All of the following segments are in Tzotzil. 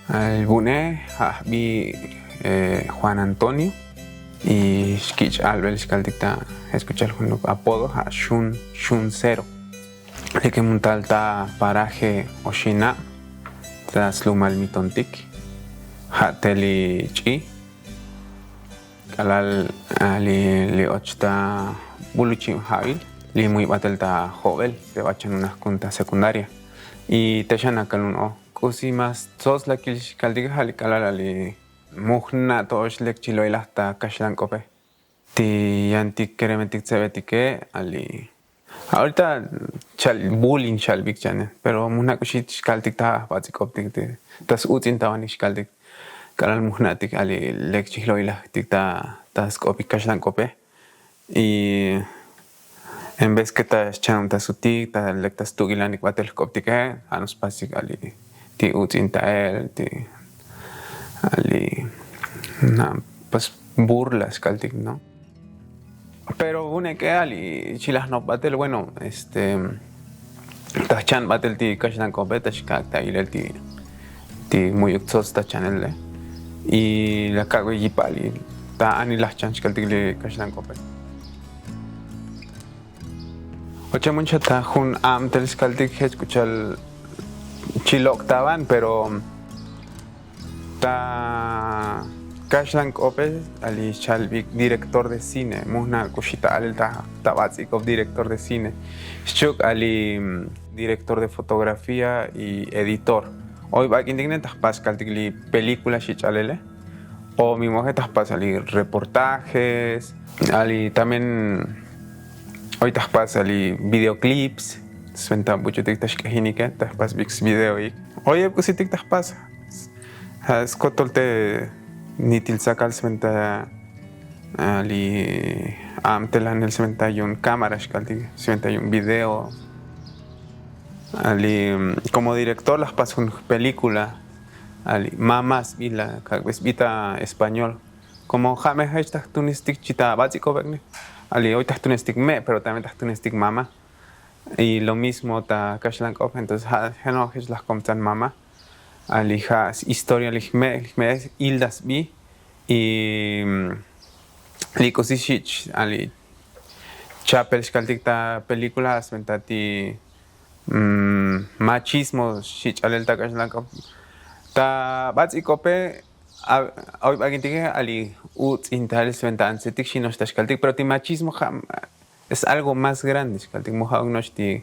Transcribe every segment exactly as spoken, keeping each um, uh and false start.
Al vu'ne ja' jbi juan antonio. Y xkich' albel xkaltik ta eskuchal junuk apodo ja' xun xun cero. Li ke muntal ta paraje oxinab ta slumal mitontik. Ja' te li ch'i k'alal li och ta buluchib ja'bil li muy batel ta jobel te bachan unaj kun ta sekundaria. Y te xanakalun o k'usi mas tsots la kil xkaltik ja' li k'alal a li mujna' to ox lek chi lo'ilaj ta kaxlan k'ope. Ti yantik keremetik tsebetike a li ahorita chal bulin xalbik chane pero mujna' k'uxi xkaltik ta batz'ik'optik ta s'utz'intabanik xkaltik. K'alal mujna'tik a li lek chi jlo'ilajtik ta sk'opik kaxlan k'ope. Y en vez ke ta xchanobtasutik ta lek ta stukilanik batel jk'optike ja' no spasik a li ti utz'inta'el ti a li na pues burla xkaltik no. Pero vune' k'e a li chilaj nop batel bueno este ta jchan batel ti kaxlan k'ope ta xkak' ta ilel ti ti muyuk tsots ta chanele. Y la kak' ve yipal ta anilaj chan xkaltik li kaxlan k'ope. Ochemun xa ta jun abtel xkaltik jech k'uchal chi lok' ta ban pero ta kaxlan k'ope a li xchalbik director de cine mujna' k'uxi ta alel ta batz'ik'op director de cine. Xchuk' a li director de fotografía y editor. Oy bak'intik ne ta jpas xkaltik li pelíkula xi ch'alele. O mi moje ta jpas a li reportajes a li también oy ta jpas a li videoclips. Sventa buch'utik ta xk'ejinike ta jpas bik svideoik. Oyeb k'usitik ta jpas ja' skotol te nitil tzakal sventa a li abtelanel sventa yu'un kámara xkaltik sventa yu'un video. A li komo direktor la jpas jun jpelíkula a li mama sbi la kak'be sbi ta español. Komo ja' me jech ta jtunestik chi ta batz'ik'obek ne a li oy ta jtunestik me' pero también ta jtunestik mama. Y lo mismo ta kaxlan k'op entonces ja' jeno' jech laj komtzan mama. A li ja' historia li jme' li jme' ilda sbi. Y li k'usi xich' a li chapel xkaltik ta pelíkula sventa ti machismo xich' alel ta kaxlan k'op ta batz'ik'ope. Oy bak'intike a li utz'intal sventa antzetik xi noxta xkaltik pero ti machismo ja' es algo más grande xkaltik mu ja'uk no'ox ti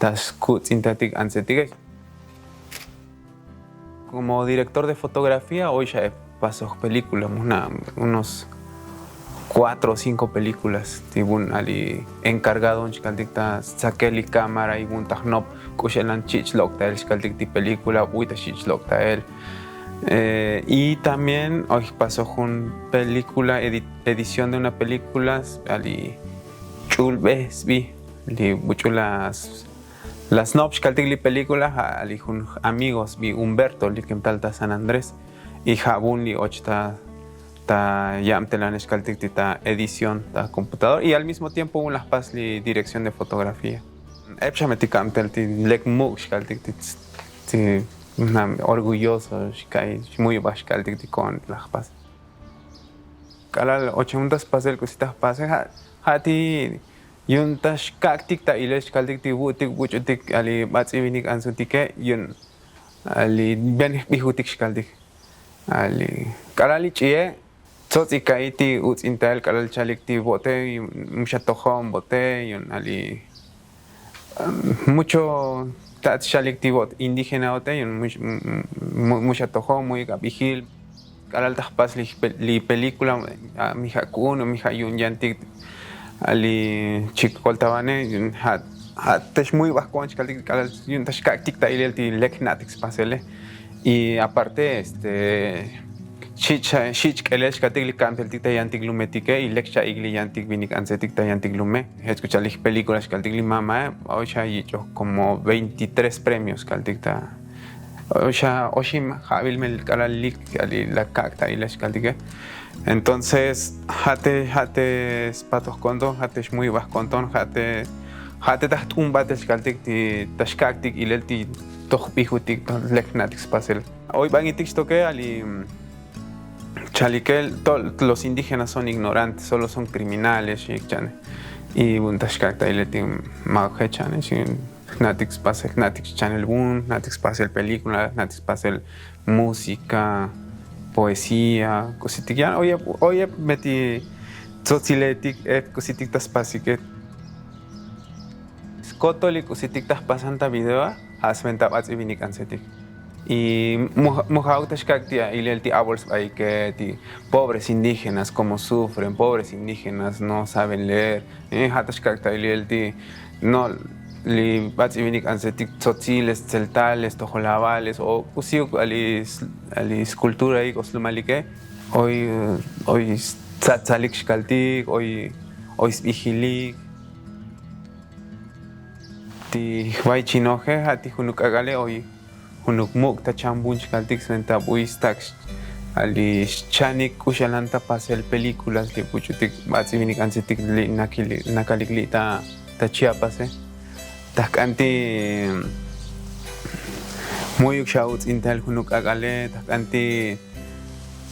ta skutz'intatik antzetike. Komo direktor de fotografía oy xa e pasoj pelíkula mujna' unos kuatro o cinko pelíkulas ti vun a li enkargado un xkaltik ta stzakel li kámara y vun ta jnop k'uxelan chich' lok'tael xkaltik ti pelíkula vuy ta chich' lok'tael. Y también oy jpasoj jun pelíkula edición de una pelíkula a li ch'ulbe sbi li buch'u la snop xkaltik li pelíkula ja' li jun amigo sbi humberto li kemtal ta san andrés. Y ja' vun li och ta yabtelanel xkaltik ti ta edición ta komputador y al mismo tiempo vun la jpas li direkción de fotografía. Ep xa me ti kabtel ti lek muk' xkaltik ti orgulloso xka'i xmuybaj xkaltik ti ko'on la jpas. K'alal ochemon ta spasel k'usi ta jpase ja' ti yu'un ta xkak'tik ta ilel xkaltik ti vu'tik buch'utik a li batz'ivinik antzutike yu'un a li ven jbijutik xkaltik. A li k'alal li ch'i'e tsotz'ika'i ti utz'intael k'alal chalik ti vo'te mu xa tojo'on vo'te yu'un a li mucho ta xalik ti vo't indígena vo'te yu'un mu xa tojo'on mu ik'a bijil. K'alal ta jpas li pelíkula mi ja' ku'un o mi ja' yu'un yantik a li chik koltavane ja' te xmuybaj ko'on xkaltik k'alal yu'un ta xkak'tik ta ilel ti lek jna'tik spasele. Y aparte este xich' k'elel xkaltik li kabteltik ta yantik lumetike y lek xa'ik li yantik vinik antzetik ta yantik lume. Jech k'u cha'al li jpelíkula xkaltik li mamae oy xa yich'oj komo veintitres premios xkaltik ta oy xa oxib ja'bil me k'alal lik a li la kak' ta ilel xkaltike. Entonces ja' te ja' te spatoj ko'nton ja' te xmuybaj ko'nton ja' te ja' te ta jt'un batel xkaltik ti ta xkak'tik ilel ti toj bijutik toj lek jna'tik spasel. Oy banitik xtoke ali chalikel to los indígenas son ignorantes, solo son criminales xik chane. Y vun ta xkak ta ilel ti ma' jechane xi jna'tik spasel jna'tik chanel vun jna'tik spasel película jna'tik spasel música, poesía, k'usitik yan oyeb oyeb me ti tzotziletik eb k'usitik ta spasike. Skotol li k'usitik ta jpasan ta video a sventa bats'ivinik antsetik. Y mu ja'uk ta xkak' ti ilel ti abol sbaike ti pobres indígenas komo sufren pobres indígenas no saben leer. Ja' ta xkak' ta ilel ti no li bats'ivinik antsetik tzotziles tzeltales tojolabales o k'usiuk ali skulturaik o slumalike. Oy tzatzalik xkaltik oy sbijilik. Ti jvay chinoje ja' ti junuk k'ak'ale oy junuk muk' ta chambun chkaltik sventa buy stak' ali xchanik k'u xalan ta pasel películas li buch'utik bats'ivinik antsetik li nakalik li' ta chiapase. Ta jk'an ti mu'yuk xa uts'intal junuk k'ak'ale ta jk'an ti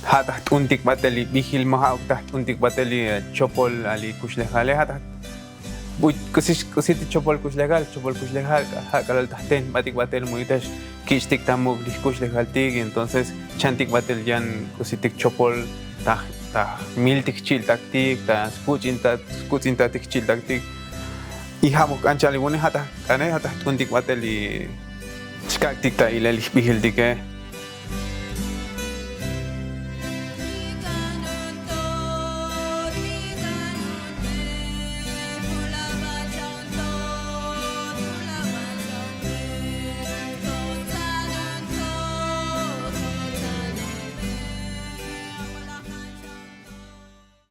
ja' ta jt'untik batel li bijil ma ja'uk ta jt'untik batel li chopol ali kuxlejale ja' ta k'usi ti chopol kuxlejal chopol kuxlejal ja' k'alal ta jten batik batel mu'yuk ta xkich'tik ta muk' li jkuxlejaltik y entonces chantik batel yan k'usitik chopol ta jmiltik jchi'ltaktik ta skuts'intatik jchi'ltaktik. Y ja' muk k'an cha'al li vune ja' ta jk'ane ja' ta jt'untik batel li xkak'tik ta ilel li jbijiltike.